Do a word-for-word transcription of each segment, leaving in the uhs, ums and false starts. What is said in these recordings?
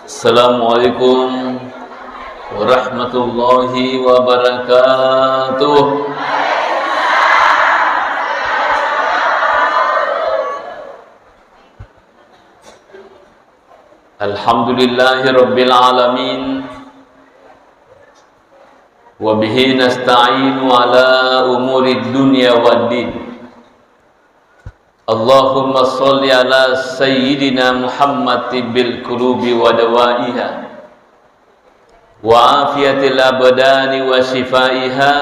Assalamualaikum warahmatullahi wabarakatuh. Alhamdulillahi rabbil alamin. Wa bihi nasta'inu ala umuri dunya waddin. Allahumma shalli ala sayyidina Muhammad tibbil qulubi wa dawaiha, wa afiyatil abdani wa shifaiha,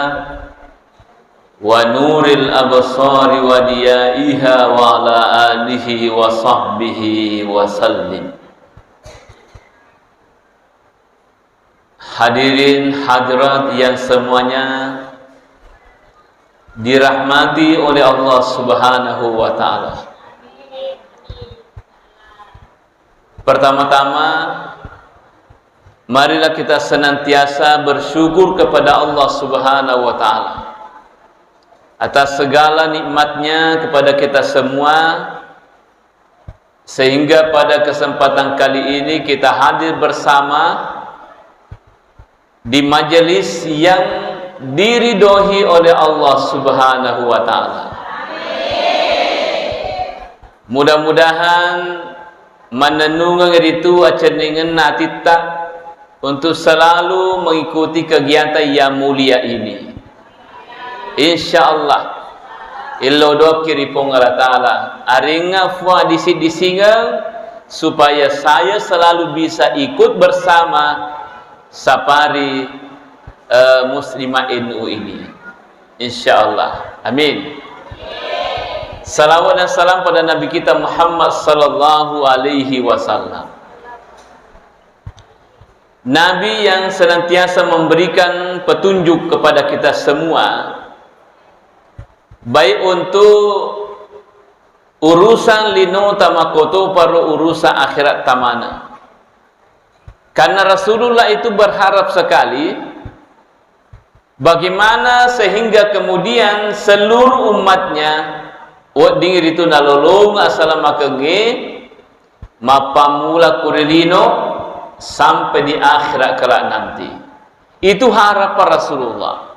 wa nuril absari wa diyaiha, wa ala alihi wa sahbihi wa sallim. Hadirin hadirat yang semuanya dirahmati oleh Allah Subhanahu wa Ta'ala. Pertama-tama, marilah kita senantiasa bersyukur kepada Allah Subhanahu wa Ta'ala atas segala nikmatnya kepada kita semua, sehingga pada kesempatan kali ini kita hadir bersama di majelis yang diridhoi oleh Allah Subhanahu wa Ta'ala. Mudah-mudahan mannennungeng ritu acenningenna atitta untuk selalu mengikuti kegiatan yang mulia ini. Insya Allah, illau doki ri Puang Allah Ta'ala, aringa fua disi-disingeng supaya saya selalu bisa ikut bersama sapari, eh, muslimah N U ini. Insya Allah. Amin. Salawat dan salam pada Nabi kita Muhammad sallallahu alaihi wasallam. Nabi yang senantiasa memberikan petunjuk kepada kita semua, baik untuk urusan lino tamakoto paro urusan akhirat tamana. Karena Rasulullah itu berharap sekali bagaimana sehingga kemudian seluruh umatnya wedding ritu nalolong asalamakengge, mappammula ku ri lino sampai di akhirat kelak nanti. Itu harapan Rasulullah.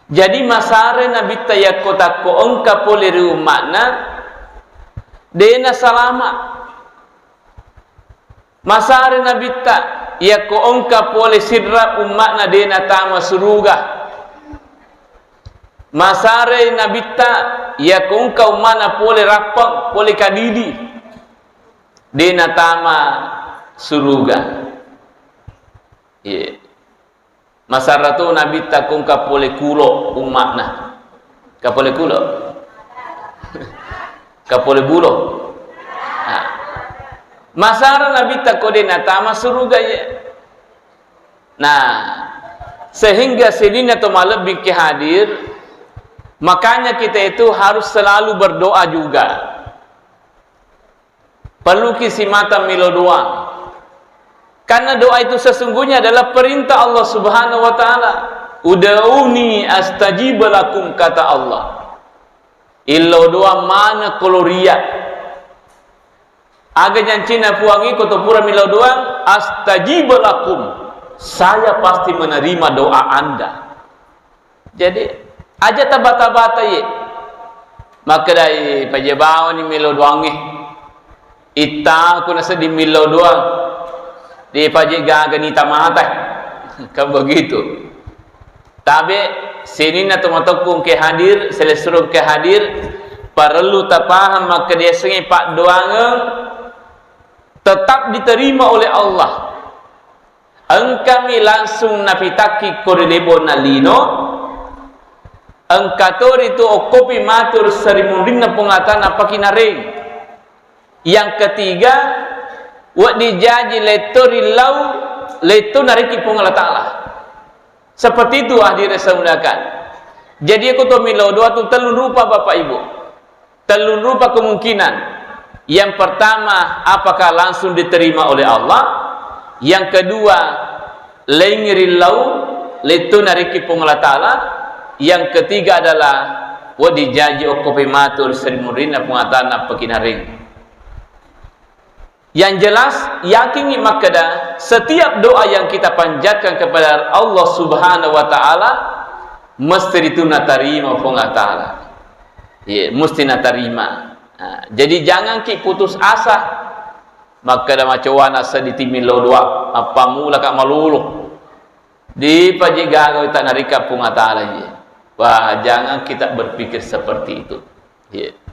Jadi masare Nabitta yakko takko engka pole ri umma'na, dena salama. Masare Nabitta yakko engka pole sirra umma'na dena tama suruga. Masare Nabitta yakko engka umma'na pole rappeng, pole kadidi, dena tama suruga. Iya. Masara tu Nabitta kong kapole kulo umma'na. Kapole kulo? Kapole bulo? Nah. Masara Nabitta kode natama suruga ye. Nah, sehingga sininna to malebbi ke hadir, makanya kita itu harus selalu berdoa juga. Perluki simata milo doang. Karena doa itu sesungguhnya adalah perintah Allah Subhanahu wa Ta'ala. "Ud'uni astajib lakum," kata Allah. Illau doang mana koloria. Aga jancinna Puang iko to pura milo doang, "Astajib lakum." Saya pasti menerima doa Anda. Jadi, aja tabata-bata ye. Makkedai paje bawani melo doangnge. Ittaku nasedding millau doang. Di paje gaga nita mata. Kan begitu. Tabe sininna to matokkung ke hadir, selessurung ke hadir, parellu tapahang makkeda yasengnge paddoangeng tetap diterima oleh Allah. Engkami langsung napitakki ko ri lebona lino, engka to ritu okkopi matu ri sarimunrinna Puang Allah Ta'ala napakinareng. Yang ketiga, wedding jaji letto ri lau, letto narekki Puang Allah Ta'ala. Seperti itu hadirin saya muliakan. Jadi aku to milo doa tu tellung rupa Bapak Ibu. Tellung rupa kemungkinan. Yang pertama, apakah langsung diterima oleh Allah? Yang kedua, laing ri lau, lettu narekki Puang Allah Ta'ala. Yang ketiga adalah, wedding jaji okko pematu ri sarimunrinna Puang Allah Ta'ala napakinareng. Yang jelas, yakingngi makkeda, setiap doa yang kita panjatkan kepada Allah Subhanahu wa Ta'ala, mesti itu natarima Puang Allah Ta'ala. Iya, mesti natarima. Nah, jadi, jangan ki putus asa. Makkeda macowana seddi timillau doa, appammula ka malolo. Dipaji gaga wita narika Puang Allah Ta'ala, iya. Wah, jangan kita berpikir seperti itu. Iya.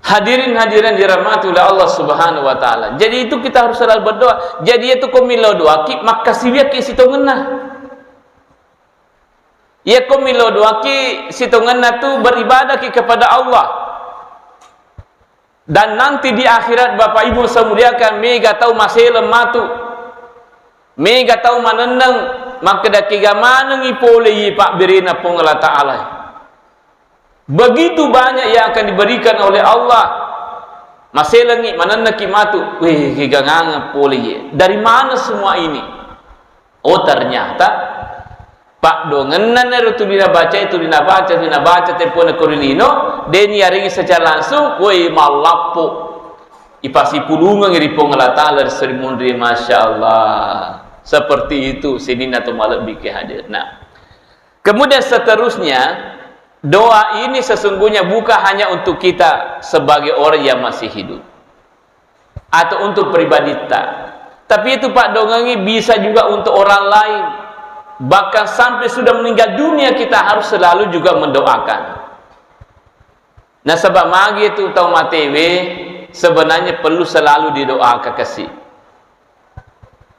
Hadirin hadirin dirahmati oleh Allah Subhanahu wa Ta'ala. Jadi, itu kita harus selalu berdoa. Jadi, itu ko millau doaki, makkasiwiaki sitongenna. Iya, ko millau doaki sitongenna tu beribadahki kepada Allah. Dan nanti di akhirat, Bapak Ibu saya muliakan, mega tau maseleng matu. Mega tau manenneng, makkeda kega manengi pole iye pabberena Puang Allah Ta'ala. Begitu banyak yang akan diberikan oleh Allah. Maselengi, manenneki matu. Weh, keganganga pole ye. Dari mana semua ini? Oh, ternyata paddoangenna nero tuli nabaca, tuli nabaca, tuli nabaca tempona ko ri lino, deni yarengi secara langsung, woi, mallappo. Ipasipulungeng ri Puang Allah Ta'ala ri seri munri, Masya Allah. Seperti itu sininna to malebbi ke hadir. Nah, Kemudian seterusnya, doa ini sesungguhnya bukan hanya untuk kita sebagai orang yang masih hidup atau untuk pribadi kita. Tapi itu paddoangengi bisa juga untuk orang lain. Bahkan sampai sudah meninggal dunia kita harus selalu juga mendoakan. Nasaba magi itu tau matewe sebenarnya perlu selalu didoakan kasi.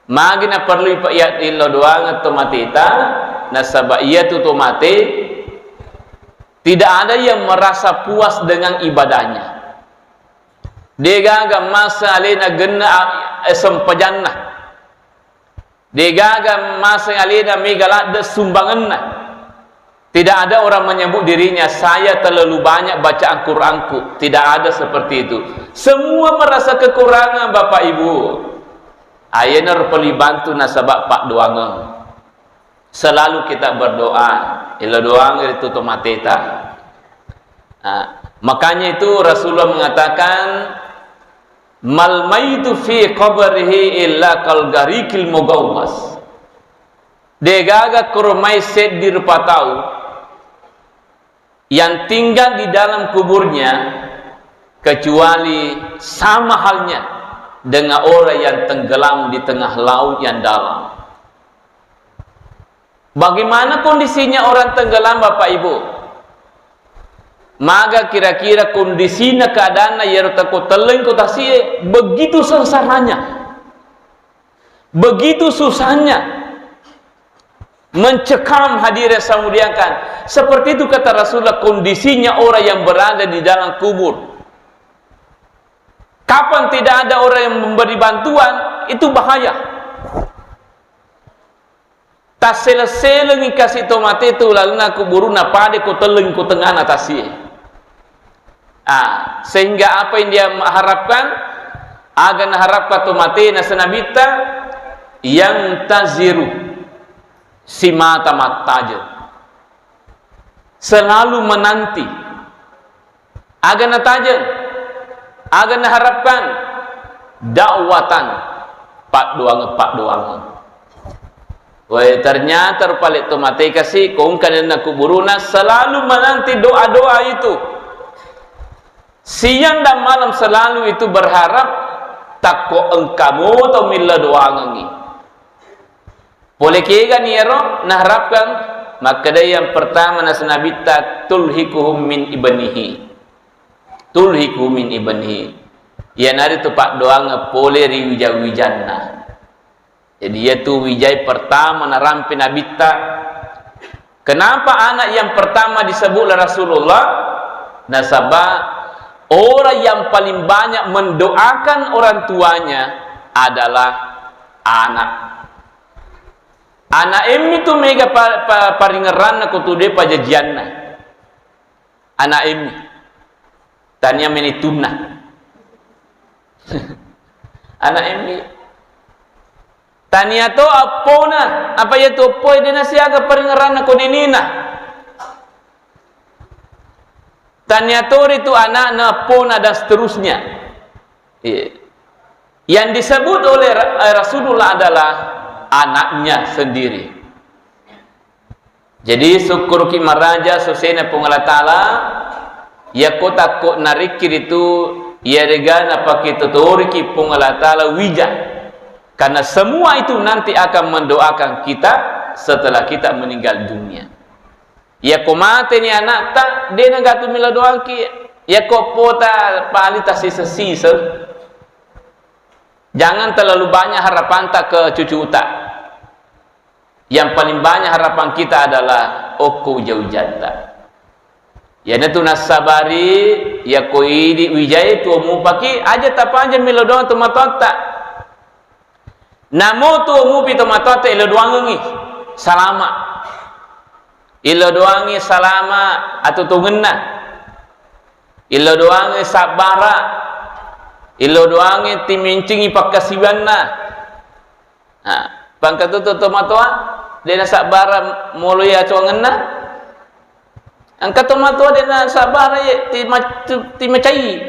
Magi naperlu ipa-, iya, illau doangeng to mateta, nasaba iyatu to mate tidak ada yang merasa puas dengan ibadahnya. Degaga masa alena genna, eh, sempajanna. Degaga masa alena mega ladde sumbangenna. Tidak ada orang menyebut dirinya, "Saya terlalu banyak bacaan Quranku." Tidak ada seperti itu. Semua merasa kekurangan, Bapak Ibu. Ayenaro perlu dibantu nasaba paddoangeng. Selalu kita berdoa, elo doang itu to mateta. Nah, makanya itu Rasulullah mengatakan, "Mal maitu fi qabrihi illa kal garikil mugawwas." Degaga koromai seddi rupa tau yang tinggal di dalam kuburnya, kecuali sama halnya dengan orang yang tenggelam di tengah laut yang dalam. Bagaimana kondisinya orang tenggelam, Bapak Ibu? Maga kira-kira kondisinya, keadaannya, yero tako telleng ko tasie, begitu sengsaranya. Begitu susahnya, mencekam, hadirin saya muliakan. Seperti itu kata Rasulullah, kondisinya orang yang berada di dalam kubur. Kapan tidak ada orang yang memberi bantuan, itu bahaya. Tassele-selengi kasi to mate tu lalenna kuburuna, pada ko telleng ko tengana tasie. Ah, sehingga apa yang dia harapkan? Aga naharapkan to mate na senabitta, yang taziru, simata mattajeng. Selalu menanti. Aga natajeng, aga naharapkan, dakwatan, paddoangeng-paddoangeng. Weh, ternyata rupa letto mate kasi, ko engka nenna kuburuna, selalu menanti doa-doa itu. Siang dan malam selalu itu berharap, takko engka moto milla doangengi. Pole kegani ero naharapkan, makkeda yang pertama nasa nabitta, "Tulhikuhum min ibnihi." Tulhikuhum min ibnihi. Iyanaritu paddoangeng pole ri wija-wijanna. Jadi, iyatu wijai pertama narampe nabitta. Kenapa anak yang pertama disebut oleh Rasulullah? Nasaba orang yang paling banyak mendoakan orang tuanya adalah anak. Anak emmi tu mega pa-, pa-, paringerranna ko tu de pajajianna. Anak emmi. Tania menitunna. Anak emmi. Tania to appona, apa iya tu appoe de nasiaga paringerranna ko nenena. Tania to ritu anakna, appona, dan seterusnya. Iya. Yang disebut oleh Ra-, eh, Rasulullah adalah anaknya sendiri. Jadi, sukkuruki maraja susena Puang Allah Ta'ala, yako takko narikki ritu, yarega napakitotoriki Puang Allah Ta'ala wija. Karena semua itu nanti akan mendoakan kita setelah kita meninggal dunia. Yako mateni anakta, de nagatu melo doangki, yako pota pali tasiseng-siseng. Jangan terlalu banyak harapanta ke cucuta. Yang paling banyak harapan kita adalah okko uja-ujanta. Iyanatu nassabari, yako idi ujae tuo mupaki, aja tapaja melo doang tomatoatta. Namo tuo mupi tomatoatta, elo doangengi salama. Elo doangi salama atutungenna. Elo doangi sabbara. Elo doangi timincingi pakkasiwianna. Nah, pangkatutu tomatoa, de nasabbara moloi acuangenna. Engka tomatoa de nasabbara ye, tima-, tu-, timacai.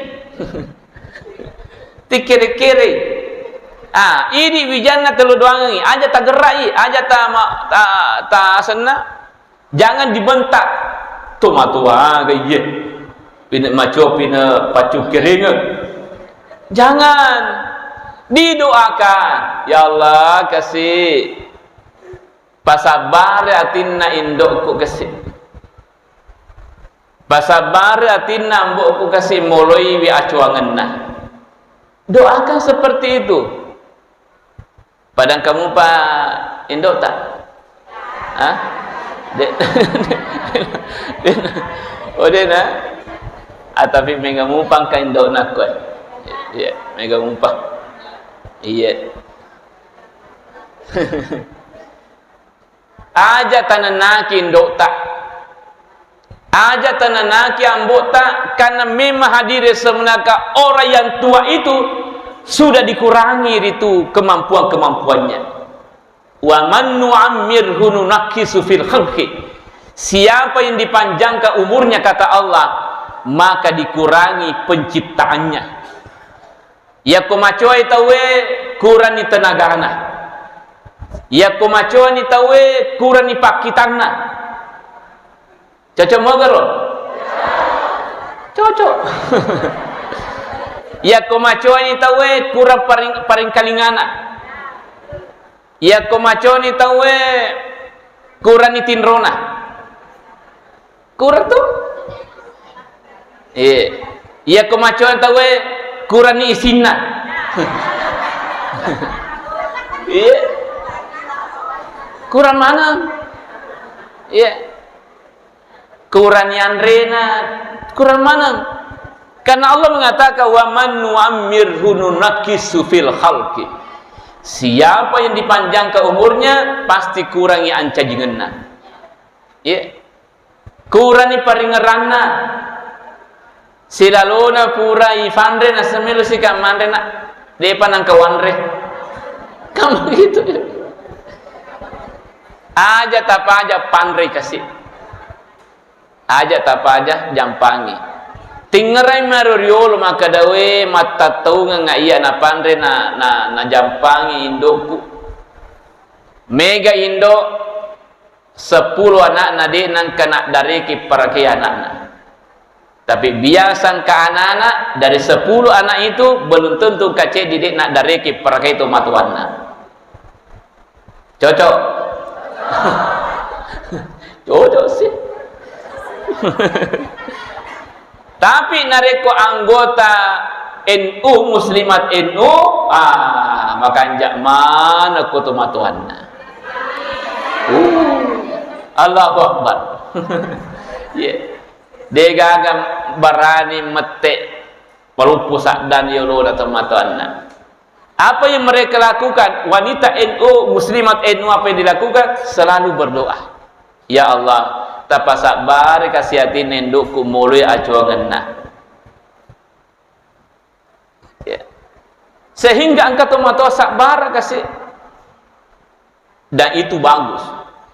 Tikkere-kere. Ah, idi wijanna telo doangengi, aja tagerrai, aja ta ma-, ta, ta asenna. Jangan dibentak. Tomatoa aga iye. Pine-, maco pine paccukkerengeng. Jangan. Didoakan. Ya Allah, kasi pasabbare atinna indokku kasi. Pasabbare atinna ambokku kasi moloiwi acuangenna. Doakan seperti itu. Padang kamu pa indok tak? Hah? De-, de-, oh, de na? Ah, tapi mega mupang ka indok nakko. Iya, mega mupang. Iya. Aja tanennaki indokta. Aja tanennaki ambokta, karena memang hadirin semuanya, orang yang tua itu sudah dikurangi itu kemampuan-kemampuannya. Wa man nu'ammirhu nunakkisu fil khalqi. Siapa yang dipanjangkan umurnya, kata Allah, maka dikurangi penciptaannya. Yakko macoai tauwe, kuranni tenagana. Yakko macoani tauwe, kuranni pakkitanna. Cocok mogaro? Cocok. Yakko macoani tauwe, kurang paring-, paringkalingana. Yakko maconi tauwe, kuranni tinrona. Kurang tu? Iya. Yakko maconi tauwe, kuranni isinna. Iya. Kurang maneng. Iya. Kurang yanrena, kurang maneng. Karena Allah mengatakan, "Wa man nu'ammirhu nunakkisu fil khalqi." Siapa yang dipanjangkan umurnya, pasti kurangi ancajingenna. Iya. Kurangi paringeranna. Silalona pura ifanre, nasemelo sika manre, nak. Depa nangka wanre. Kamu gitu. Aja tapaja panre kasi. Aja tapaja jampangi. Tingerai maro riolo makkadawe mattattaungeng iya napanre na, na, najampangi indokku. Mega indo seppulo anakna de nangka naddareki parake anakna. Tapi biasa engka anak-anak dari sepuluh anak itu belum tentu engka ceddi de naddareki parake tomatoanna. Cocok? Cocok sih. Tapi narekko anggota N U, muslimat N U, ah, makanja manekko tomatoanna. Uh, Allahu Akbar. Iya. Degaga barani mette maloppo saddang yolona tomatoanna. Apa yang mereka lakukan? Wanita N U, muslimat N U, apa yang dilakukan? Selalu berdoa. Ya Allah, tapasabbari kasi atinna indokku moloi acuangenna. Ya. Sehingga engka tomatoa sabbara kasi. Dan itu bagus.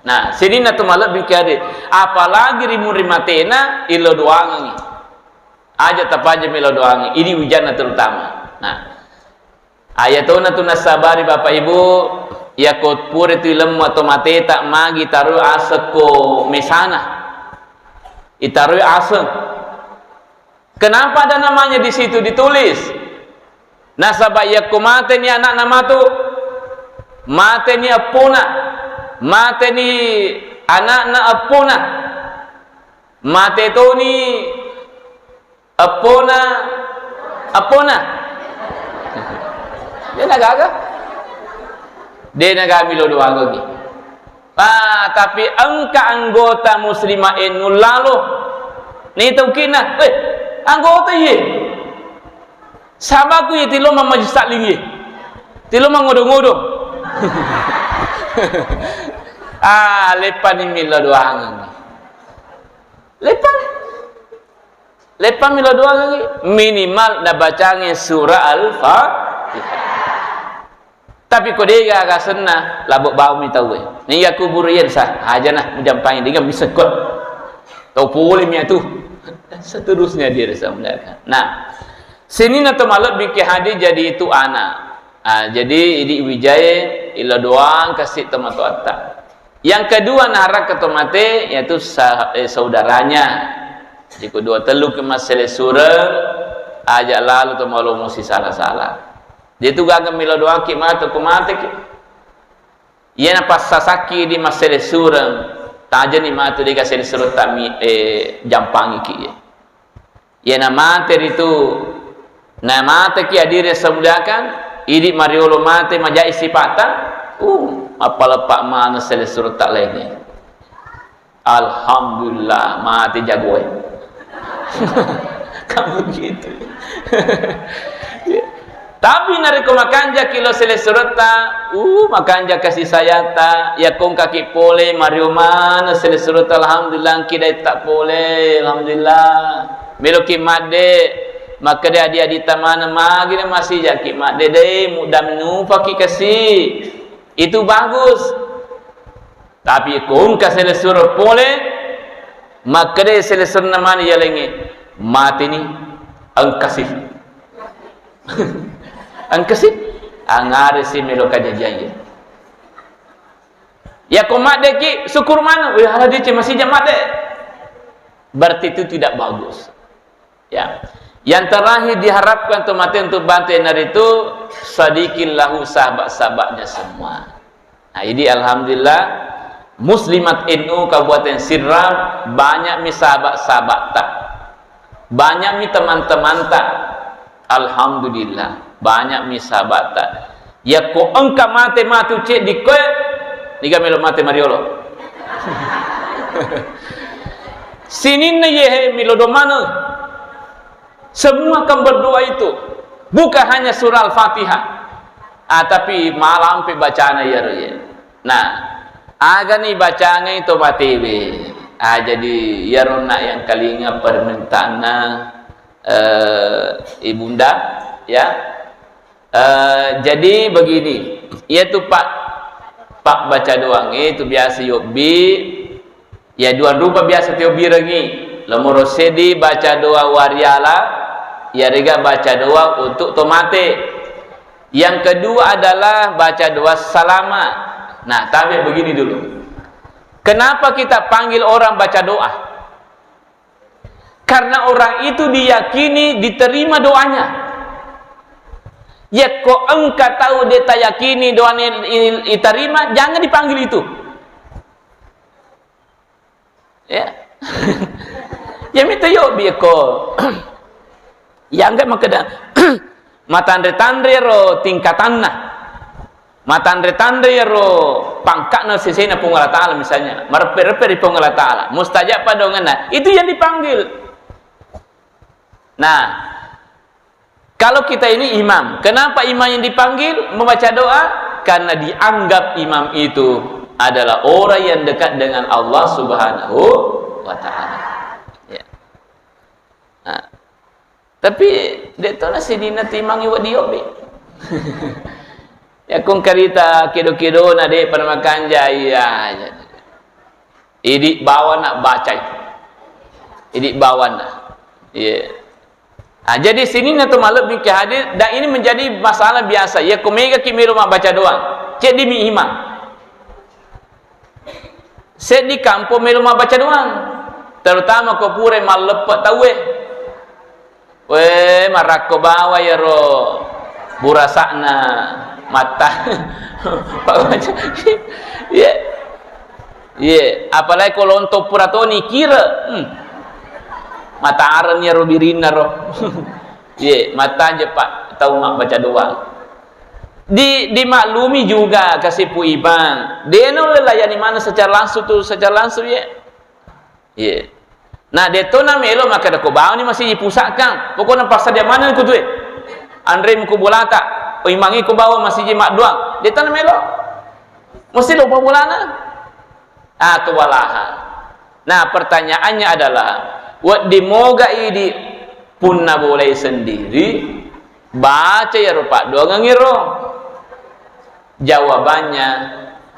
Nah, sininna to malebbi ki ade, apalagi ri muri matena, ilo doangengi. Aja tapaja melo doangi, ini ujanna terutama. Nah, Ayatona tu nasabari Bapak Ibu, yako pura tu ilemmu atau mateta magi taroi aseng ko mesana. Itaroi aseng. Kenapa ada namanya di situ ditulis? Nasaba yakko mateni anakna matu, mateni eppona, mateni anakna eppona, mate toni eppona, eppona. De nagaga? De nagami lo doangengi. Ah, tapi engka anggota muslimah e nullalo. Ni taukinna, eh, anggota iye. Sabaku iye tilo mammajis taklim iye. Tilo mangodong-ngodong. Ah, leppani milo doangengi. Leppani. Leppang milo doangengi, minimal nabacangi surah Al-Fatihah. Tapi ko dega aga senna, labo baumi tauwe. Niga kubur yen sah, aja nah mujampangi, dega misekot. Tau pole mi atu. Dan seterusnya dia rasa muliakan. Nah, sininna to malebbi ki hadir jadi itu anak. Ah, jadi idi wijae ilo doang kasih tomatoatta. Yang kedua, naharakka to mate, yaitu sa-, eh, saudaranya. Jadi, ko dua tellu ki masselesureng, aja lalo to malomo sisala-sala. Jadi, tu gaga milo doaki matu ko mate ki. Iyana passasakki di masselesureng, tajani matu dega selesureng tami, eh, jampangi ki. Iyana mate ritu, namateki hadirin yang saya muliakan, idi mariolo mate majai sipata, uh, mappaleppa maneng selesureng tak lainnya. Alhamdulillah, mate jagoe. Kan begitu. Tapi narekko makanjaki lo selesuretta, uh, makanja kasih sayata, yakko engkaki pole, mario maneng selesuretta, alhamdulillah, engki daitta pole, alhamdulillah. Meloki madde, makkeda adi-adita maneng, magi na masijaki madde, dei, mudda menupaki kasi. Itu bagus. Tapi ko engka selessureng pole, makkeda selesurna maneng yalengnge, mateni, engkasi. Engkasi, angaresi melo kajajian. Yako maddeki, syukur maneng, wih, ala dece masija madde. Berarti itu tidak bagus. Ya. Yang terakhir diharapkan to mate untuk bantu iyanaritu sadiqin lahu, sahabat-sahabatnya semua. Nah, ini alhamdulillah Muslimat N U Kabupaten Sidrap banyak mi sahabat-sahabatta. Banyak mi teman-temanta. Alhamdulillah, banyak mi sahabatta. Yakko engka mate matu ceddi koe, niga melo mate mariolo. Sininna yehe milo do maneng. Semua kan berdoa itu. Bukan hanya surah Al-Fatihah. Ah, tapi malampe bacana iyaro ye. Nah, agani bacangai to matewe. Ah, jadi iyaro nak yang kalinga permintaanna, eh, ibunda, ya. Eh, jadi begini, iyatu pak, pak baca doangnge itu biasa yobbi, ya dua rupa biasa tiobbirengi. Nomoro seddi baca doa wariala, yarega baca doa untuk tomate. Yang kedua adalah baca doa salama. Nah, tapi begini dulu. Kenapa kita panggil orang baca doa? Karena orang itu diyakini diterima doanya. Yakko engka tau de tayakini doana i-, i-, itarima, jangan dipanggil itu. Ya. Ya mita yobbi ko. Ya enggak makkeda matanre-tanre ro tingkatanna. Matanre-tanre iyaro pangka'na sesena Puang Allah Ta'ala misalnya, mareppe-reppe ri Puang Allah Ta'ala, mustajab pada doangenna, itu yang dipanggil. Nah, kalau kita ini imam, kenapa imam yang dipanggil membaca doa? Karena dianggap imam itu adalah orang yang dekat dengan Allah Subhanahu wa Ta'ala. Ya. Nah, tapi de' to na sidinna timangngi wedding yobbi. Ya kong karita kedo-kedona de' pada makanja, iya. Idi bawanna bacai. Idi bawanna. Iya. Ah, jadi sininna to malebbi ki hadir, dan ini menjadi masalah biasa. Ya, ko mega ki melo mabbaca doang, ceddi mi imang. Seddi kampo melo mabbaca doang, terutama ko pura malleppe tauwe. We, marakko bawa yero burasa'na matta. Iya. Iya, apalagi ko lonto pura toni kira. Hmm. Matareng yero birinna ro. Iya, mattaje, Pak, tau mabbaca doang. Di, dimaklumi juga kasi Pu Imang. De' nulle layani maneng secara langsung tu, secara langsung, ye. Iya. Nah, de' to namelo makkeda ko bawani masiji pusa'kang. Pokokna passadia maneng ko tue. Anre muko bolata. O imangi ko bawa masiji maddoang. De' to namelo. Mesti lo bolana. Ah, kewalahan. Nah, pertanyaannya adalah, wedding moga idi punna bolai sendiri, baca yaro paddoangeng iro? Jawabannya,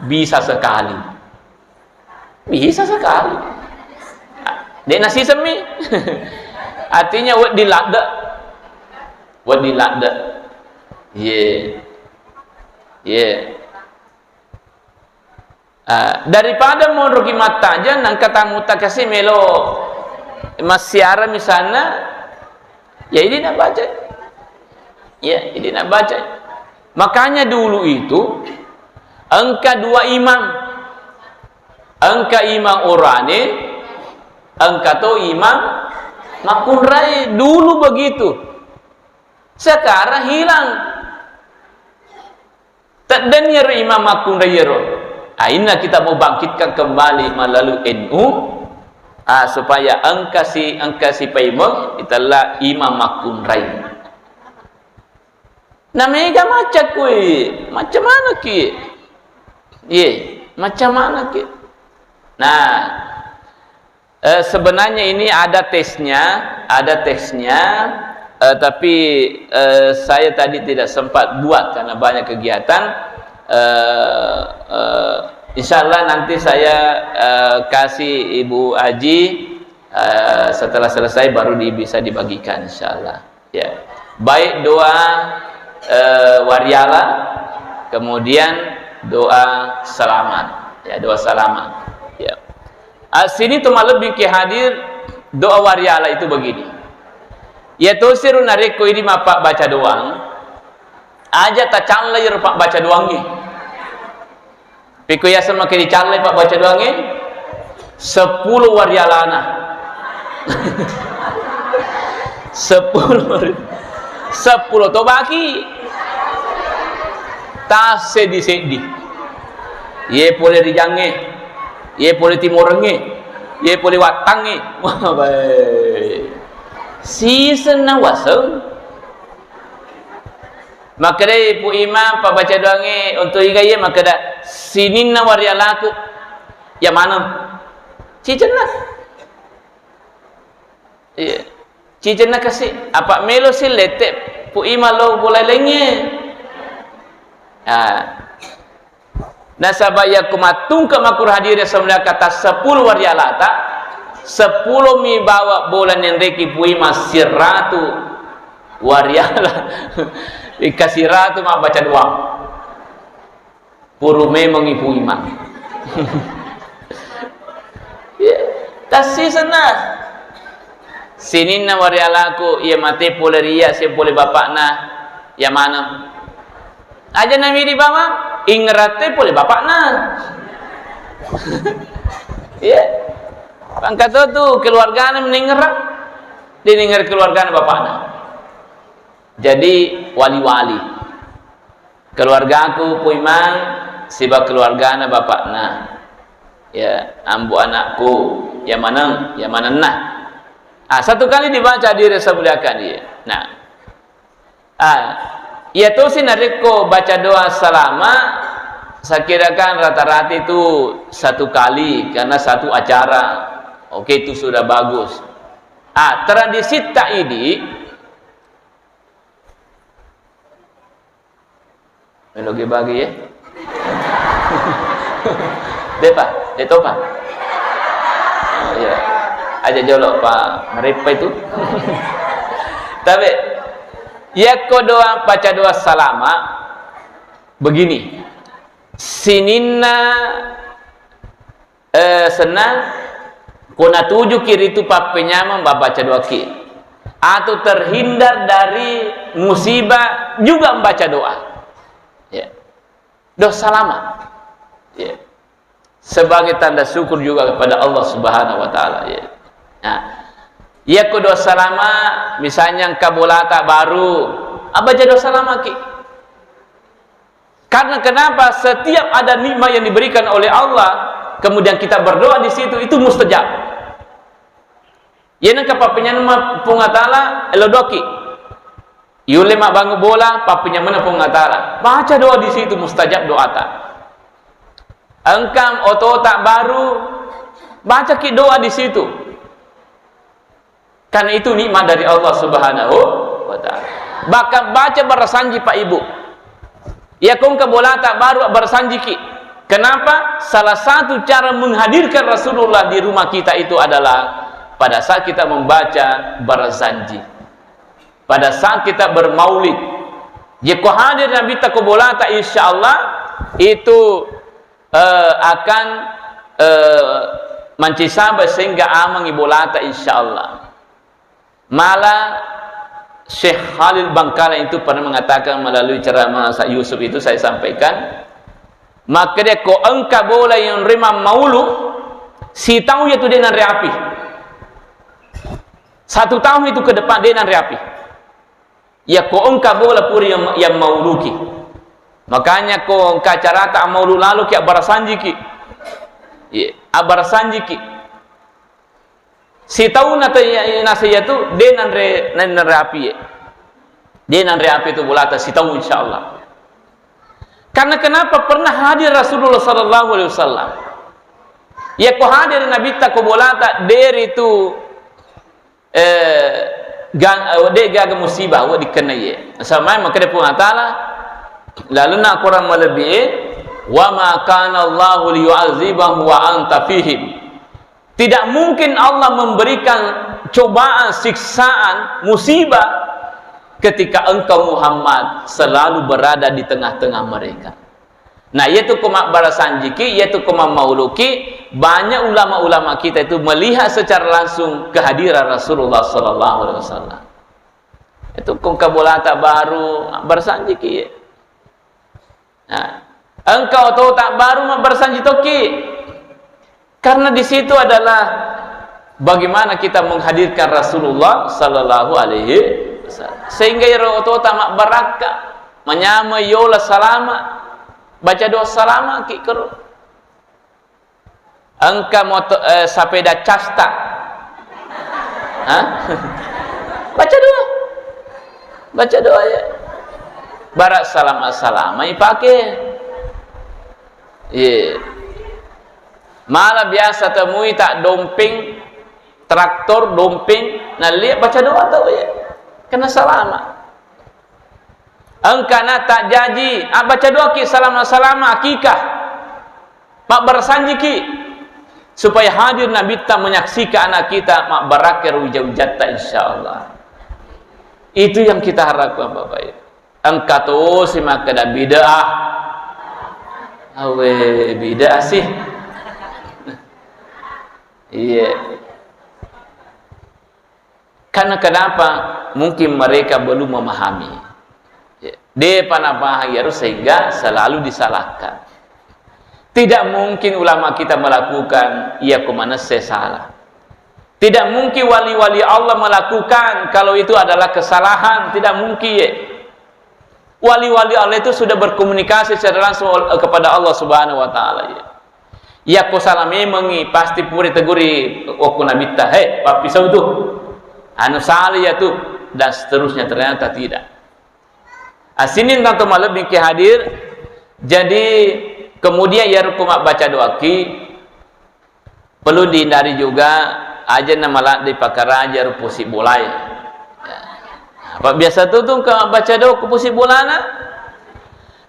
bisa sekali. Bisa sekali. De' nasisemmi. Artinya, wedding ladde. Wedding ladde. Ye. Ye. Ah, daripada monroki mattajeng, nangka tamu takasi melo massiara misalna, ya, idi nabacai. Ya, idi nabacai. Makanya dulu itu, engka dua imam. Engka imam orane, engka to imam makkunrai. Dulu begitu. Sekarang hilang. Teddenni ero imam makkunrai ero. Ah, inna kita mau bangkitkan kembali melalui N U, ah, supaya engkasi, engkasi paimeng itella imam makkunrai. Na mega macca kui, macca manaki. Ye, macca manaki. Nah, Eh, sebenarnya ini ada tesnya, ada tesnya, eh, tapi, eh, saya tadi tidak sempat buat karena banyak kegiatan. Eh, eh, insya Allah nanti saya, eh, kasih Ibu Haji, eh, setelah selesai baru di-, bisa dibagikan, insya Allah. Ya. Baik doa, eh, wariala, kemudian doa selamat. Ya, doa selamat. Ya. Asini to malebbi ki hadir, doa wariala itu begini. Ya, tosiro narekko idi mappabbaca doang, aja tacallai ro pabbaca doangnge. Piko yaseng makkeda dicallai pabbaca doangnge? Seppulo warialana. Seppulo wari-, seppulo to baki. Tasseddi-seddi. Ye pole rijangnge, ye pole timorengnge, ye pole wattangnge. Wah, bae. Sisenna waseng. Makkedai Pu Imang, pabbaca doangnge untuk iga iye, makkeda, "Sininna warialaku." Ya maneng. Cicenna. Iya. Cicenna kasi. Apa melo si lette Pu Imang lo bola laingnge. Ah. Nasaba yakko mattungke makkuro hadire sebenarnya kata sepuluh warialata, sepuluh mi bawa bola nenreki Pu Imang siratu wariala. Ikasi ratu mabbaca doang. Puru memang Pu Imang. Iya, tassi senna. Sininna warialaku, iya mate pole ri iya, sia pole bapakna, iya maneng. Aja nami di bawang, ingerate pole bapakna. Iya. Pangkato tu keluargana meningera, diningar keluargana bapakna. Jadi wali-wali. Keluargaku, Pu Imang, siba keluargana bapakna. Ya, ambo anakku, ya maneng, ya manenna. Ah, satu kali dibaca di resa muliakan dia. Nah. Ah, iya tosi narekko baca doa salama, saya kirakan rata-rata itu satu kali karena satu acara. Oke, itu sudah bagus. Ah, tradisi tak ini, Melo ge bagi, ya? Depa, de topa. Oh, iya. Aja jolo, Pak. Merepa itu. Tabe, yakko doa, baca doa salama begini. Sininna, eh, senna, ko natujuki ritu pappenyameng, babaca doaki. Atau terhindar dari musibah juga membaca doa. Ya. Doa salama. Ya. Sebagai tanda syukur juga kepada Allah Subhanahu wa Ta'ala. Ya. Nah, yakko doa salama, misalnya engka bolata baru, abaca doa salama ki. Karena kenapa? Setiap ada nikmat yang diberikan oleh Allah, kemudian kita berdoa di situ, itu mustajab. Iyana engka pappenyameng Puang Allah Ta'ala, elo doaki. Yulle mabbangung bola, pappenyamenna Puang Allah Ta'ala. Baca doa di situ, mustajab doata. Engka otota baru, bacaki doa di situ. Karena itu nikmat dari Allah Subhanahu wa Ta'ala. Bahkan baca barasanji, Pak Ibu. Yakko engka bolata baru, barasanjiki. Kenapa? Salah satu cara menghadirkan Rasulullah di rumah kita itu adalah pada saat kita membaca barasanji. Pada saat kita bermaulid. Yakko hadir Nabitta ko bolata, insya Allah itu, eh, akan, eh, mancisaba sehingga amangi bolata, insya Allah. Mala Syekh Khalil Bangkalan itu pernah mengatakan melalui ceramah Sa Yusuf itu saya sampaikan, makkeda ko engka bola yang rima maulu, sitaung itu de nanre api. Satu tahun itu ke depan de nanre api. Ya ko engka bola pura yang, yang mauluki. Makanya ko engka carata maulu lalu ki abbarasanjiki. Iya, abbarasanjiki. Sitaunna te-, ya, ya, nasa iyatu, de nanre, nanre api, ye. De nanre api tu bolata sitaung, insya Allah. Karena kenapa? Pernah hadir Rasulullah sallallahu alaihi wasallam. Ya, ko hadir Nabitta ko bolata, deri tu, eh, gang-, eh, de gaga musibah, wa dikenna ye. Sama makkeda Puang Allah Ta'ala, lalu na Quran malebbi, eh, "Wa ma kana Allahu liyu'azzibahum wa anta fihim." Tidak mungkin Allah memberikan cobaan, siksaan, musibah ketika engkau Muhammad selalu berada di tengah-tengah mereka. Nah, iyatu ko mabbarasanjiki, iyatu ko mammauluki, banyak ulama-ulama kita itu melihat secara langsung kehadiran Rasulullah sallallahu alaihi wasallam. Itu ko engka bolata baru, mabbarasanjiki. Nah, engka otota baru mabbarasanji tokki. Karena di situ adalah bagaimana kita menghadirkan Rasulullah sallallahu alaihi wasallam. Sehingga iyaro otota mabbarakka, manyameng yola salama, baca doa salama ki kero. Engka moto-, eh, sapeda casta. Hah? Baca doa. Baca doa ya. Bara salama-salama ipake. Iya. Mala biasa temui tak dompeng, traktor, dompeng, nalliya baca doa tau ya. Kena salama. Engka na tak jaji, abbaca doaki salama-salama akikah. Mabbarasanjiki supaya hadir Nabitta menyaksikan anak kita, mabbarakka ro wija-wijatta, insya Allah. Itu yang kita harapkan, Bapak Ibu. Engka tosi makkeda bid'ah. Awe, bid'ah sih. Iya. Karena kenapa? Mungkin mereka belum memahami. Ya. Depa napahang iyaro sehingga selalu disalahkan. Tidak mungkin ulama kita melakukan iya ko manesse salah. Tidak mungkin wali-wali Allah melakukan kalau itu adalah kesalahan. Tidak mungkin, ya. Wali-wali Allah itu sudah berkomunikasi secara langsung ol-, kepada Allah Subhanahu wa Ta'ala, ya. Yakko salah memengi, pasti pura teguri okko Nabitta, "He, pappisau tu. Anu salah ya tu," dan seterusnya. Ternyata tidak. Asini tanto malebbi ki hadir. Jadi, kemudian ya ruku mabbaca doaki, perlu dihindari juga, aja na maladde pakaraja ro pusi bolae. Ya. Apa biasa tu, tu engka baca doa ku pusi bolana?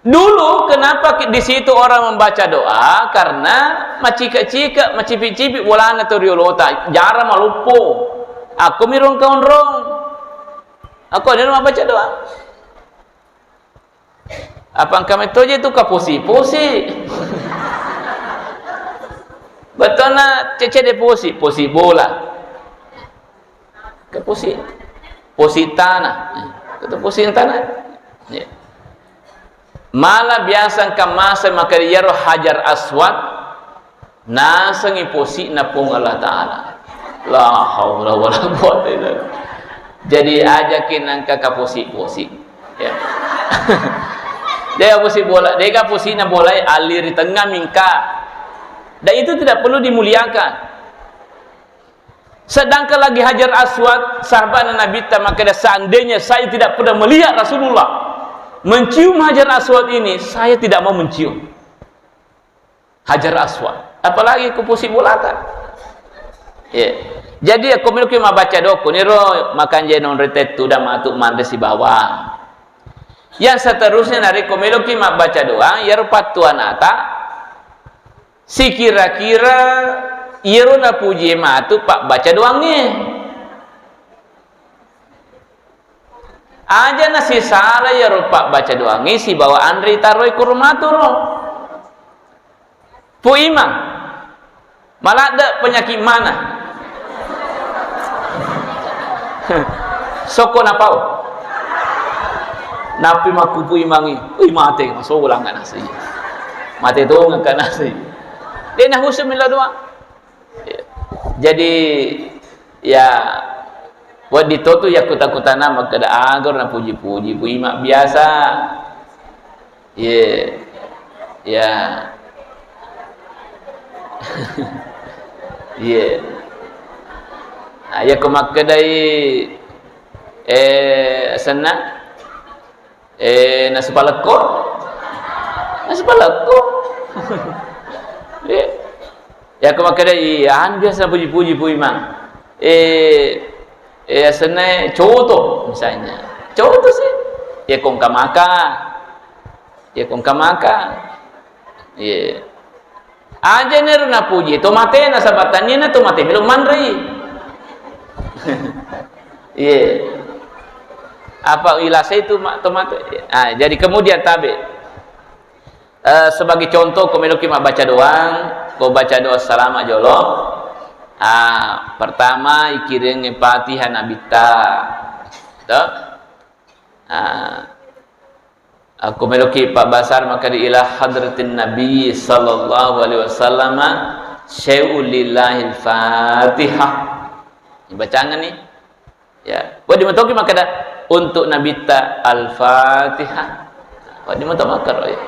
Dulu kenapa ki-, di situ orang membaca doa? Karena macika-cika, macipi-cipi bolana tu riolota, jarang maluppo. Aku mirong kaunrong. Ako ni mabbaca doang. Apa engka mettoje tu kaposi-posi. Betona cece de posi, posi bola. Kaposi, posi tanah. Kata posi tanah. Ya. Malah biasa engka masa maka iyaro Hajar Aswad, nasengi posi'na Puang Allah Ta'ala. La haula wala quwwata illa billah. Jadi, ajaki nangka kaposi-posi. Ya. Dega posi bola, dega posi'na bola, alli ri tengah mingka. Dan itu tidak perlu dimuliakan. Sedangkan lagi Hajar Aswad, sahabatna Nabitta makkeda, "Seandainya saya tidak pernah melihat Rasulullah mencium Hajar Aswad ini, saya tidak mau mencium Hajar Aswad." Apalagi ku posi bolata. Ya. Jadi, aku meloki mabbaca doang, niro makanja nonroi tettu dan matu manre sibawa. Yang seterusnya, narekko meloki mabbaca doang, iyaro pattuanata, sikira-kira iyaro napujie matu pabbaca doangnge. Aja nasisala iyaro pabbaca doangnge sibawa anre itaroi kuro maturo. Pu Imang, maladde penyakit mana? Sokko napau. Nappi makkupu imangi, ui, mate, masolang ka nasi. Mate tongeng ka nasi. De nahusu melo doang. Jadi, ya, wedding to tu yakkuta-kutana makkeda, "Aga napuji-puji, Pu Imang, biasa." Ye. Ya. Ye. Ah, yakko makkedai, eh, asenna, eh, nasu palekko? Nasu palekko. Ye. Yakko makkedai, anu biasa puji-puji, Pu Imang. Eh, eh, asenna coto, misalnya. Coto sih. Yakko engka maka. Yakko engka maka. Iya. Aja nero napuji, to mate nasaba tania na to mate melo manrei. Iya. Apa ilasai tu ma-, to mate? Ah, jadi kemudian tabe. Eh, sebagai contoh, ko meloki mabbaca doang, ko baca doa salama jolo. Ah, pertama ikiringi Fatihah Nabitta. Toh? Ah, Akko meloki pabbasar makkeda ila hadratin Nabi sallallahu alaihi wasallam syai'un lillahil Fatihah. Bacangeng ni. Ya, wedding matoki makkeda untuk Nabitta Al-Fatihah. Wedding mato makkero ya.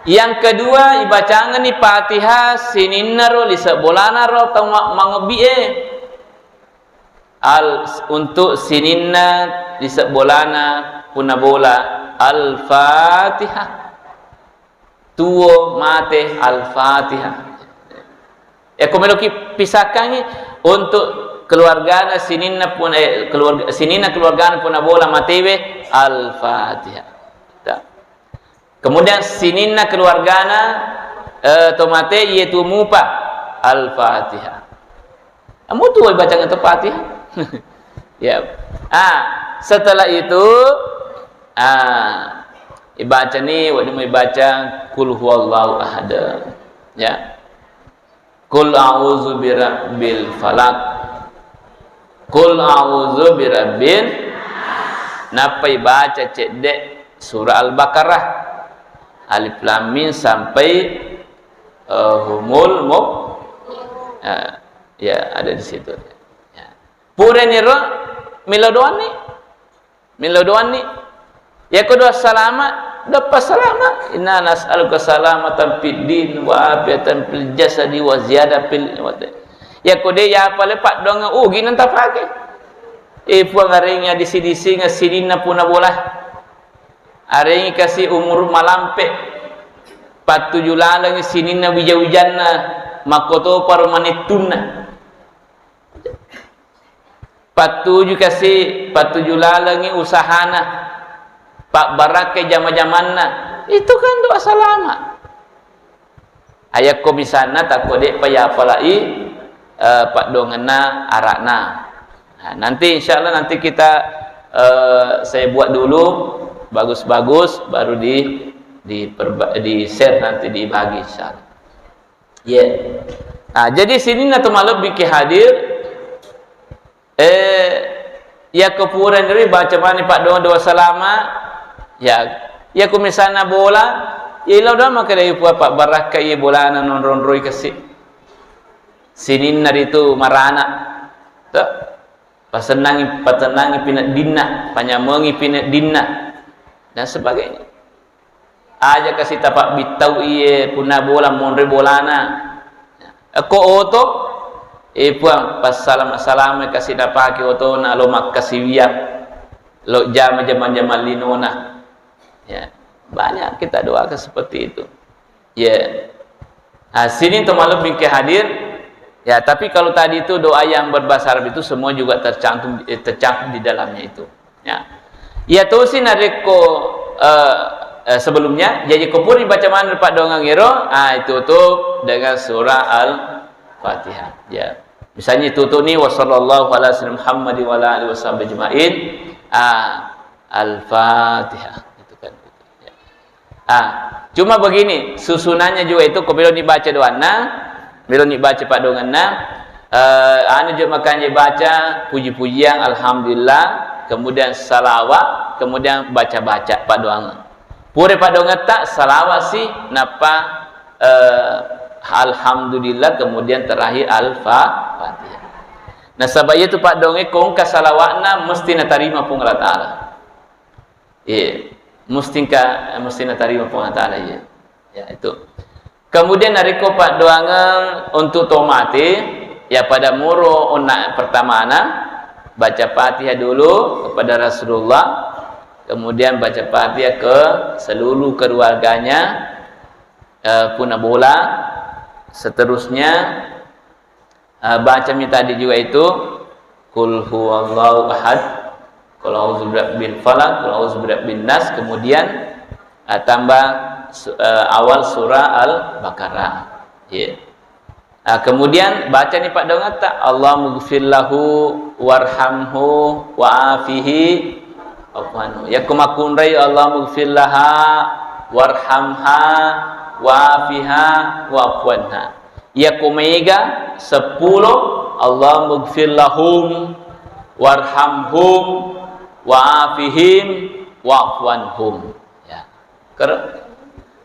Yang kedua, ibacangeng ni Fatihah sininna ro, lise bolana ro tau ma-, mangobbi e. Al-, untuk sininna lise bolana punna bola, Al-Fatihah. Tuo mate, Al-Fatihah. E, ko meloki pisahkangi untuk keluargana sininna pun-, eh, keluarga, sininna keluargana punna bola matewe, Al-Fatihah. Ta. Kemudian sininna keluargana, eh, to mate iye tu mupa, Al-Fatihah. Amu tu ibacang tu Fatihah. Ya. Ah, setelah itu, ah, ibacani, wedding ibaca Qul huwallahu ahad. Ya. Qul a'udzu birabbil falaq. Qul a'udzu birabbin. Nappai baca cedde surah Al-Baqarah. Alif Lam Mim sampai, eh, humul mu-, eh, ya, ada di situ. Ya. Purani ro melo doanni. Melo doanni. Yako doa salama, doa salama. Inna nas'aluka salamatan fid din wa afiatan fil jasadi wa ziyada fil. Yako de ya pale paddoangeng ugi nanta pake. E Puang, arengi adisi-disingeng sininna puna bola. Arengi kasi umur malampe. Pattuju lalengi sininna wija-wijanna. Makkotoparo manettunna. Pattuju kasi, pattuju lalengi usahana, pabbarakkai jama-jamanna. Itu kan doa salama. Ayakko misalna takko de'pa yapalai, eh, paddoangenna ara'na. Nah, nanti insya Allah nanti kita, eh, saya buat dulu bagus-bagus, baru di, di, di share nanti, dibagi insya Allah. Iya. Nah, jadi sininna to malebbi ki hadir, eh, iya ko pura nri baca mani paddoa doa salama, ya, iya ko misalna bola, ya ilo doang makkeda, "Iya Puang, pabbarakkai bolana, nonronroi kasi." Sininna ritu marana. To? Pasennangi, patennangi pineddinna, panyamengi pineddinna, dan sebagainya. Aja kasi tapabbittau iye punna bola, monroi bolana. Ekko oto, eh, Puang, passalama-salama kasi napake otona, lo makkasiwiang, lo jama-jama-jama linona. Ya, banyak kita doakan seperti itu. Ya. Nah, sini to malebbi ki hadir. Ya, tapi kalau tadi itu doa yang berbahasa Arab itu semua juga tercantum, eh, tercantum di dalamnya itu. Ya. Iya tosi narekko, eh, eh, sebelumnya, jadi ko pura baca maneng paddoangeng ero, ah, ditutup dengan surah Al-Fatihah. Ya. Misalnya tutup nih, "Wa sallallahu ala sayyidina Muhammad wa ala alihi washabihi ajmain." Ah, Al-Fatihah. Gitu kan. Ya. Ah, cuma begini, susunannya juga itu, ko melo ni baca doanna, melo ni baca paddoangenna, eh, anu juga makanya baca puji-pujian, alhamdulillah, kemudian salawat, kemudian baca-baca paddoangeng. Pura paddoangetta, salawat si, nappa, eh, alhamdulillah, kemudian terakhir Al-Fa-, Fatihah. Nasaba iya tu paddoange ko engka salawatna mesti natarima Puang Allah Ta'ala. Iya, mesti engka, mesti natarima Puang Allah Ta'ala, iya. Ya, itu. Kemudian narekko paddoangeng untuk to mate, ya pada moro onna pertamana, baca Fatihah dulu kepada Rasulullah, kemudian baca Fatihah ke seluruh keluarganya, eh, punna bola, seterusnya, eh, bacami tadi juga itu, Qul huwallahu ahad, Qul a'udzu birabbil falaq, Qul a'udzu birabbin nas, kemudian, eh, tambah su-, eh, awal surah Al-Baqarah. Iya. Nah, kemudian baca ni paddoangetta, "Allahummaghfir lahu warhamhu wa'afihi wa'fu anhu." Yakko makkunrai, "Allahummaghfir laha warhamha wa'afiha wa'fu anha." Yakko maega seppulo, "Allahummaghfir lahum warhamhum wa'afihim wa'fu anhum." Ya. Kero.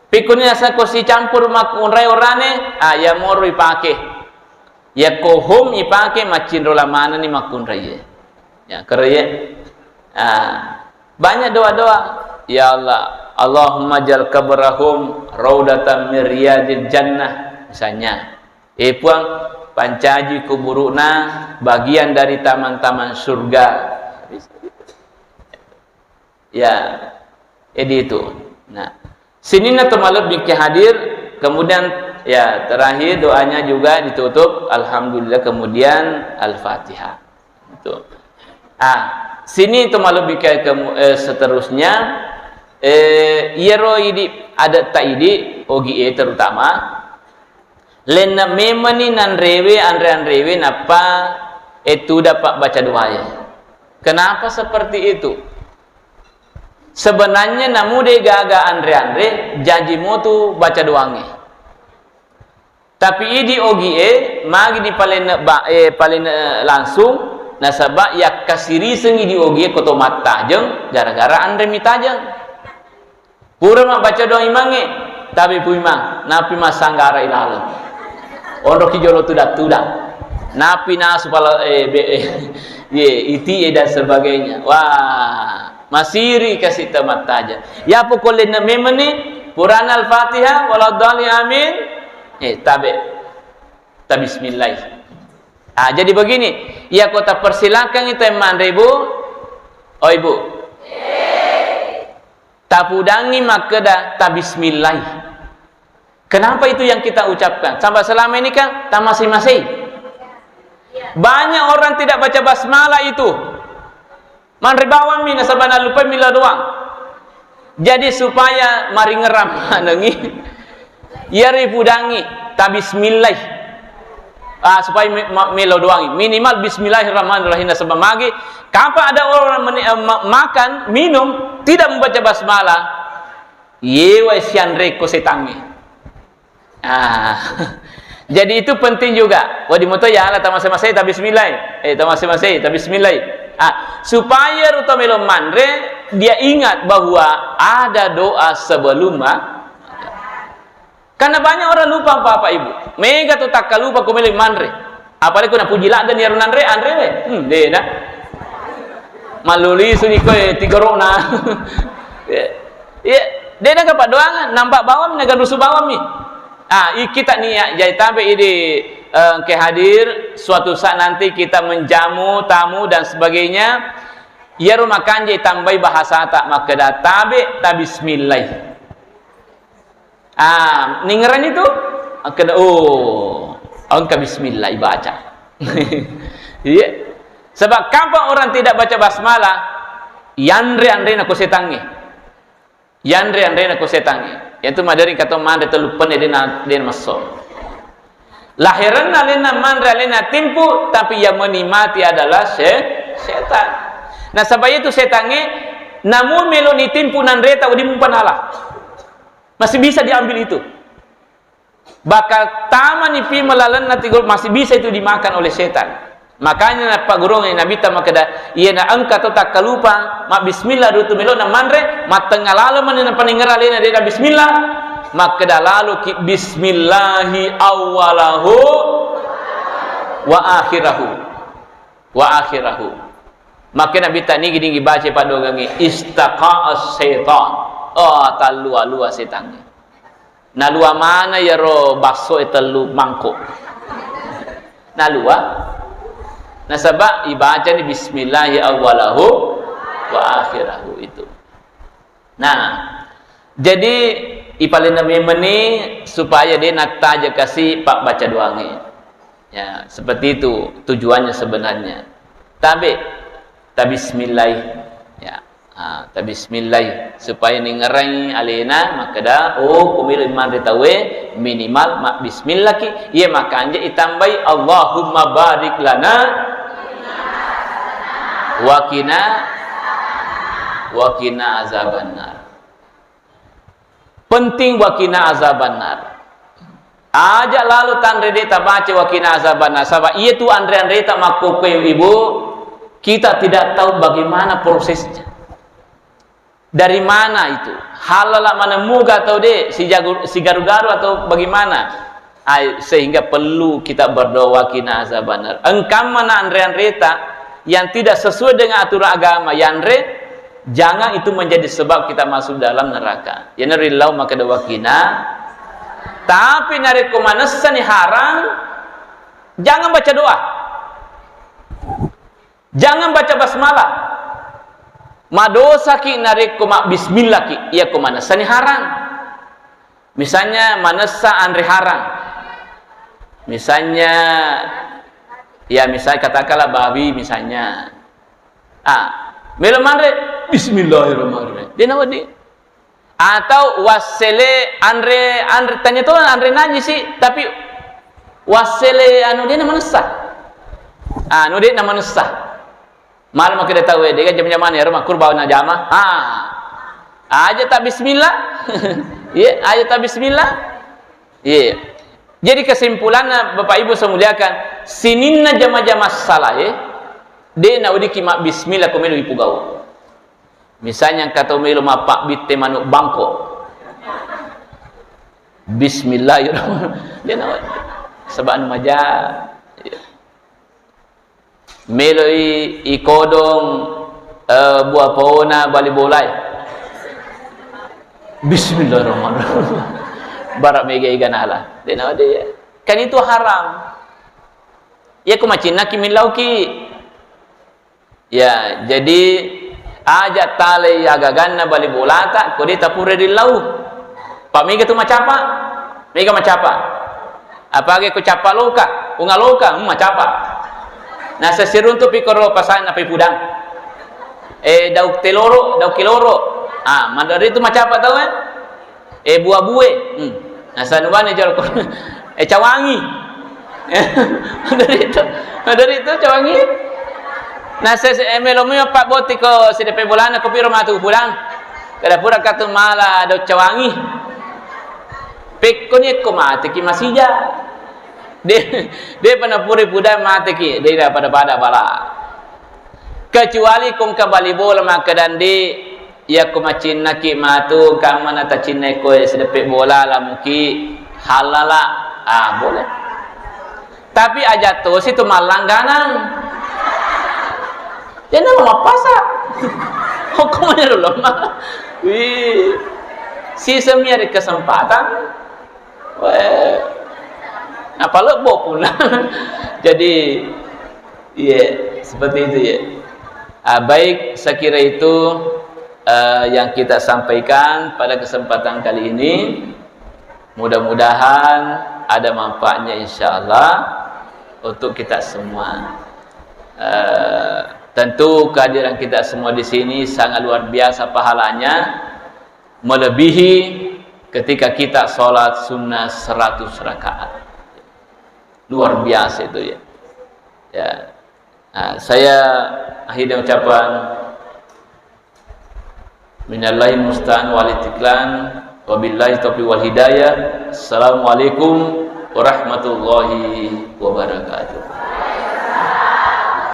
Pikkuni nasakko sicampur makkunrai orane, ah, ya moro ipake. Yakko hum ipake, maccinrola manenni makkunraiye. Ya, kero ye. Ah, banyak doa-doa. Ya Allah, Allahumma jal kabrahum raudatan min riyadil jannah. Misalnya, eh Puang, pancaji kuburuna bagian dari taman-taman surga. Ya, jadi itu. Nah, sininna to malebbi ki hadir, kemudian ya terakhir doanya juga ditutup, alhamdulillah, kemudian Al-Fatihah. Itu. Ah, sini to malebbi ki kemu-, eh, seterusnya, eh, iyaro idi, adatta idi, ogi e terutama, lenne memeni nanrewe, anre-anrewe, nappa, eh, tuda pabbaca doae. Kenapa seperti itu? Sebenarnya namu de gaga anre-anre, jaji motu baca doangnge. Tapi idi ogi e, magi di palenne ba-, eh, palenne langsung, nasaba yakkasirisengi di ogi e koto mattajeng, gara-gara anre mi tajeng. Pura mabbaca doa imangnge, tabe pu imang, napi massanggara ilaleng. Onroki jolo tudang-tudang. Napi nasu pala, eh, be-, eh, ye, iti e dan sebagainya. Wah, masiri kasi temataja. Ya pokoknya memang nih, Quran Al-Fatihah, waladhdallin, amin. Eh, tabe. Ta bismillah. Ah, jadi begini, ya kota persilakan itu yang manre, Bu. Oh, Ibu. Tapudangngi makkeda, "Ta bismillah." Kenapa itu yang kita ucapkan? Sampai selama ini kan tamasei-masei. Banyak orang tidak baca basmalah itu. Manre bawammi nasaba nallupai mila doang. Jadi supaya maringerang manengi, iyaro ipudangngi, ta bismillah. Ah, supaya me-, ma-, melo doangi. Minimal bismillahirrahmanirrahim. Nasaba magi, kapang ada orang meni-, eh, ma-, makan, minum, tidak membaca basmalah, yewa sianreko setangnge. Ah, jadi itu penting juga. Wadi moto ya Allah, tamase-mase, tabismillah. Eh, tamase-mase, tabismillah. Ah, supaya ruta melo manre, dia ingat bahwa ada doa sebelum ma-, karena banyak orang lupa, Bapak Ibu. Mega tu takkalupa ko melo manre. Apalagi ko napuji ladde ni ero nanre, anre we. Hmm, de na. Mallulisuni koe tigerona. Ya. Ya, de na kapang doangan, nampak bawang, naga rusu bawang mi. Ah, i-, kita niat, jadi tabe idi, eh, ke hadir, suatu saat nanti kita menjamu tamu dan sebagainya. Iyaro makanja tambai bahasata, makkeda tabe, tabismillah. Ah, ningerang itu? Makkeda, oh, engka bismillah ibaca. Iya. Sebab kapang orang tidak baca basmalah, yanre-anrena ko setangnge. Yanre-anrena ko setangnge. Yaitu maderi kato manre tellu penne dena, dena messo. Laherenna alena manre, alena timpu, tapi yang menikmati adalah se-, setan. Nasaba itu setangnge, namu melo ni timpu nanreta, wedding mumpa nala. Masih bisa diambil itu. Bakal tamani pi melalenna tigol, masih bisa itu dimakan oleh setan. Makanya nappagurungngi Nabitta makkeda, iyana engka to takkalupa mabbismillah rutu melona manre, mattengnga lalo mani napaningera alena dena bismillah, makkeda laloki bismillahi awwalahu wa akhirahu. Wa akhirahu. Makkeda Nabitta nigi-nigi baca paddoangengnge, istaqa'as syaitan. Oh, tallua-lua setangnge. Nalua mana yaro basso e tellu mangkok. Nalua. Nasaba ibacani bismillahi awwalahu wa akhirahu itu. Nah, jadi ipalena memeni supaya de nattaja kasi pabbaca doangnge. Ya, seperti itu tujuannya sebenarnya. Tabe, tabismillah. Ya. Ah, tabismillah supaya ningerangi alena makkeda, oh, kumilo manre tauwe, minimal mabbismillah ki. Iya makanja itambai, Allahumma barik lana wa qina, wa qina azabannar. Penting wa qina azabannar. Aja lalo tanre de tabaca wa qina azabannar. Saba iya tu anre-anreta makkokkoe, Ibu, kita tidak tahu bagaimana prosesnya. Dari mana itu? Halala mana muga atau de, sijagu-, sigaru-garu atau bagaimana? Ai, sehingga perlu kita berdoa wa qina azabannar. Engka mana anre-anreta yang tidak sesuai dengan aturan agama yanre, jangan itu menjadi sebab kita masuk dalam neraka. Yana rillau makkeda wa qina. Tapi narekko manessani harang, jangan baca doa. Jangan baca basmalah. Madosaki narekko mabbismillahki, iyako manessani harang. Misalnya manessa anre harang. Misalnya, ya, misalnya katakanlah babi misalnya. Ah, melo manre, bismillahirrahmanirrahim. De nawedding. Atau wassele anre, anre, tanya to anre najisi, tapi wassele anu de namanessa. Anu de namanessa. Mala makkeda tauwe, dega jama-jamana ero makkur bawa najama. Ah. Aja tak bismillah. Iya, aja tak bismillah. Iya. Jadi kesimpulannya, Bapak Ibu saya muliakan, sininna jama-jama salae, de naweddingki mabbismillah ko melo ipugau. Misalnya engka tau melo mappabbitte manuk bangkok. Bismillahirrahmanirrahim. De nawedding. Sebab anu maja. Meloi ikodong, eh, buah paona bali bolae. Bismillahirrahmanirrahim. Bara mega iga nala. De nawedding. Kan itu haram. Iya ko macinnaki millauki. Ya, jadi aja talai agaganna bali bolata, ko de tapura rillau. Pa mega tu macapa, mega macapa. Apalagi ko capa loka, unga loka, hmm, macapa. Nah, sesiruntu pikoro pasang napai pudang. Eh, dauk teloro, dauk kiloro. Ah, madari tu macapa tau, eh. Eh, buah-buah. Hmm. Nah, sanuane jaro ko, eh, cawangi. Dari itu, dari itu cawangi. Nah, se, se, eh, melo mi apa boti ko sidepe bolana ko piro matu pulang. Kada pura katu mala do cawangi. Pekko ni ko mate ki masija. De, de pana puri puda mate ki, de pada pada bala. Kecuali ko engka bali bola makkeda, "Ndi, iya ko macinnaki matu, kamma na tacinnai koe sideppe bola lamuki halala." Ah, boleh. Tapi aja tosi tu mallangganang. Jangan mau mapasa. Hukumnya dulu mah. Wih. Si semi ada kesempatan. Weh, apa lebo pula? Jadi, iya, seperti itu ya. Ah, baik, saya kira itu, eh, yang kita sampaikan pada kesempatan kali ini. Mudah-mudahan ada manfaatnya, insya Allah, untuk kita semua. Eh, tentu kehadiran kita semua di sini sangat luar biasa pahalanya, melebihi ketika kita sholat sunnah seratus rakaat. Luar biasa itu ya. Ya. Nah, saya akhiri dengan ucapan minallahi musta'an wal itiklan, wabillahi taufiq wal hidayah. Assalamualaikum warahmatullahi wabarakatuh.